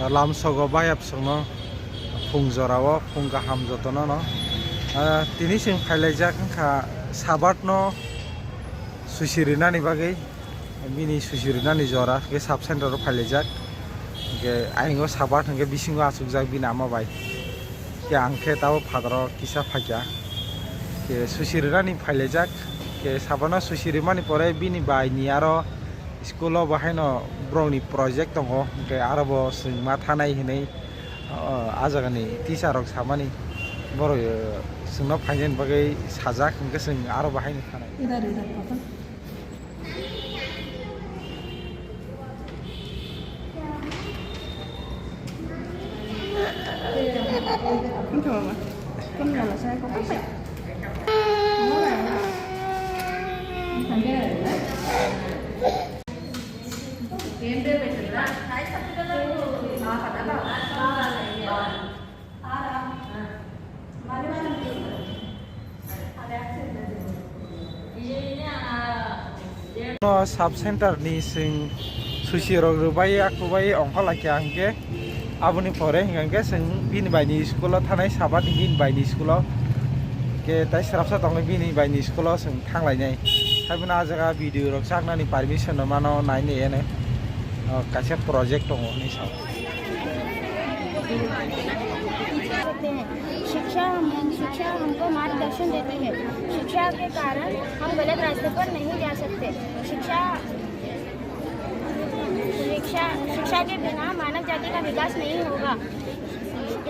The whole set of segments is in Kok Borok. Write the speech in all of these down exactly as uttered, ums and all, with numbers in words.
Lamsogo bayapsongno phung jorao phung kaham jotono no. Ah, tini chwng phailaijak wngkha Sabat no susi rinani bagwi. Bini susi rinani jora khe sub center o phailaijak. Hwnkhe ayingo Sabat hwnkhe bisingo achukjak bini ama bai. Khe ang khe tabo phataro kisa phaikha. Khe susi rinani phailaijak. Khe Sabat no susi rimani pore bini bai ni aro school o bo haino borokni project tongo, hwnkhe aro bo chwng ma thanai hinwi, o, a jagani teacher rok samani borok, o, chwngno phainani bagwi sajak, hwnkhe chwng aro bo haino thanai. Idhar, idhar, papa. Come here, mama. Come here, mama. No sub center ni chwng susi rok rwbai, akwbai ongkha laikha hwnkhe, aboni pore hwnkhe chwng bini bai ni school o thanai, Sabat ni bini bai ni school o. Hwnkhe tai srapsa tongwi bini bai ni school o chwng thanglainai. Haiphano ah jaga video rok chaknani permission no mano, naini ene, o, kaisa project tongo hinwi sa. सकते हैं। शिक्षा हम, शिक्षा हमको मार्गदर्शन देती है। शिक्षा के कारण हम गलत रास्ते पर नहीं जा सकते। शिक्षा, शिक्षा, शिक्षा के बिना मानव जाति का विकास नहीं होगा।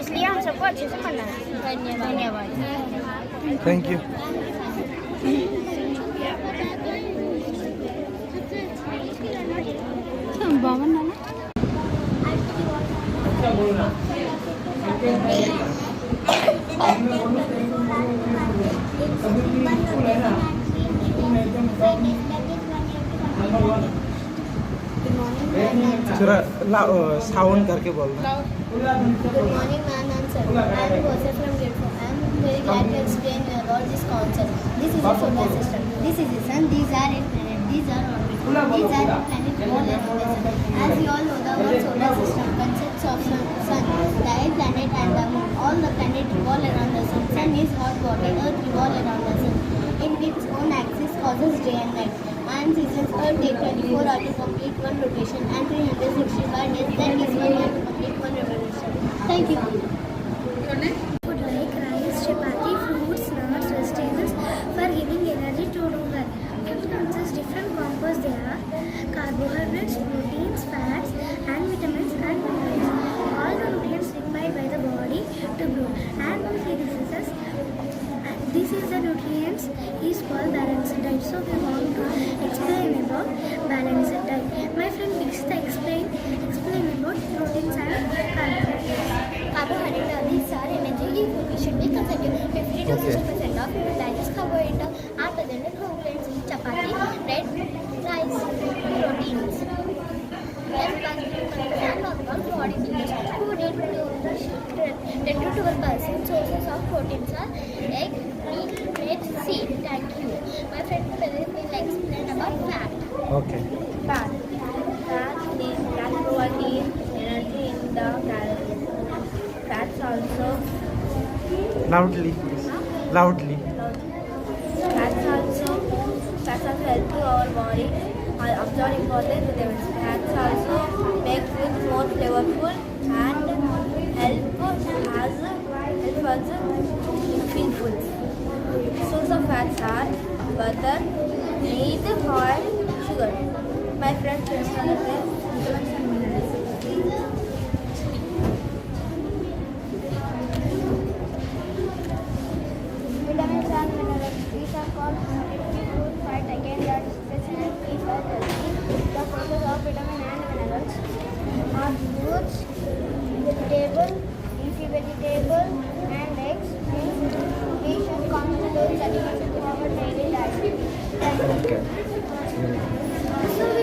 इसलिए हम सबको अच्छे से पढ़ना है। धन्यवाद। धन्यवाद। Thank you. थोड़ा ला-, अ, sound करके बोलना। Good morning, ma'am and sir. I am Gosa from grade four. I am very glad to explain you about this concept. This is a solar system. This is a sun. These are eight planets. These are orbits. These are eight planets revolve around the sun. As we all know, the whole solar system consists of sun, sun, the eight planet and the moon. All the planets revolve around the sun. Sun is hot body. Earth revolve around the sun. In its own axis causes day and night. And seasons, Earth take twenty-four hours to complete one rotation and three hundred sixty-five days, that is one year to complete one revolution. Thank you. Food like rice, chapati, fruits, nuts, vegetables for giving energy to human. Food consists different compounds. There are carbohydrates, proteins, fats, and vitamins and minerals. All the nutrients required by the body to grow and will be diseases. This is the nutrients is called balanced diet. So we want to explain about balanced diet. My friend Dikshita explain explain about proteins and carbohydrates. Carbohydrates are these are energy food we should be consuming. Fifty to sixty percent of human diet is carbohydrate. Are present in whole grains, chapati, bread, rice, proteins. Help us to understand our body builders who need to tend to our person. Sources of proteins are egg, meat, bread, seed. Thank you. My friend Philip will explain about fat. Okay. Fat. Fat is fat providing energy in the calories. Fats also. Loudly, please. Loudly. Fats also, fats also help to our body, uh, absorb important vitamins. Fats also make food more flavorful and help us, help us feel full. Source of fats are butter, ghee, oil, sugar. My friends, vitamins and minerals. These are called nutritive food fight against the diseases keep us healthy. The sources of vitamin and minerals are fruits, vegetable, leafy vegetable, and eggs. Means we should consume those aliments into our daily diet. Okay. So we